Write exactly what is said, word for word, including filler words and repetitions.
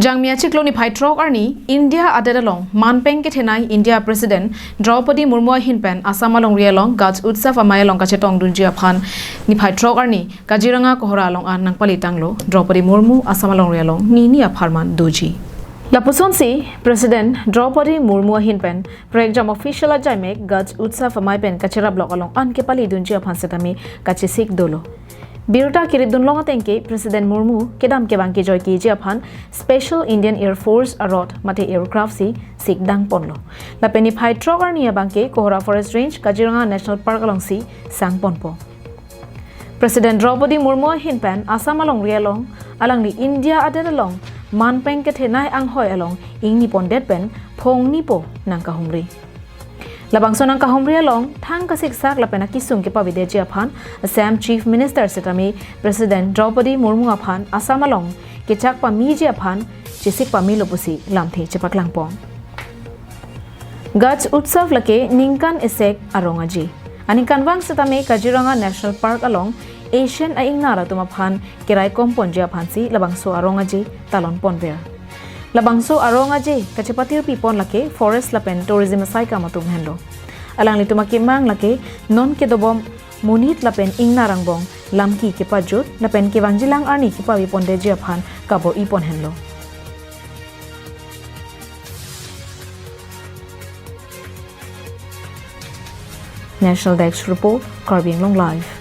Jangmi achiklo niphai throk arni India adet along manpeng kethenei India President Draupadi Murmu ahin pen Assam alongri along Gaj Utsav amei along kachetongdunji aphan niphai throk arni Kaziranga Kohora along an nangpalitanglo. Draupadi Murmu Assam alongri along nini apharman doji. Lapusonsi President Draupadi Murmu ahin pen prekjam official ajaimek Gaj Utsav amei pen kacheraplok along an kepalidunji aphan setame kachesik dolo. Birta kiridun long ateng ke President Murmu kedam kevang kejoi keji aphan Special Indian Air Force arot mate aircraft si sikdang ponlo. Lapen niphai throk arni abang ke Kohora Forest Range, Kaziranga National Park alongsi sangponpo. President Draupadi Murmu ahin pen Assam alongri along alangli India adet along manpeng kethenei anghoi along ingni pondet pen phongni po nangkahumri. Labangso nangkahumri along thang kasiksak lapen akesung kepavedetji aphan Assam Chief Minister setame President Draupadi Murmu aphan Assam along kechak pamiji aphan chesik pamelo pusi lamthe chepaklangpon. Gaj Utsav lake ningkan esek arong aje. Aningkanvang setame Kaziranga National Park along Asian a-ingnar atum aphan keraikom ponji aphansi labangso arong aje talon ponver. Labangso arong aje kachepatirpi pon lake forest lapen tourism asai kam atum henlo. Alanglitum akemang lake non kedobom monit lapen ingnar angbong lamki kepajut lapen kevangjilang arni kepave pondetji aphan kabor-i pon henlo. National Desk Report, Karbi Anglong Live.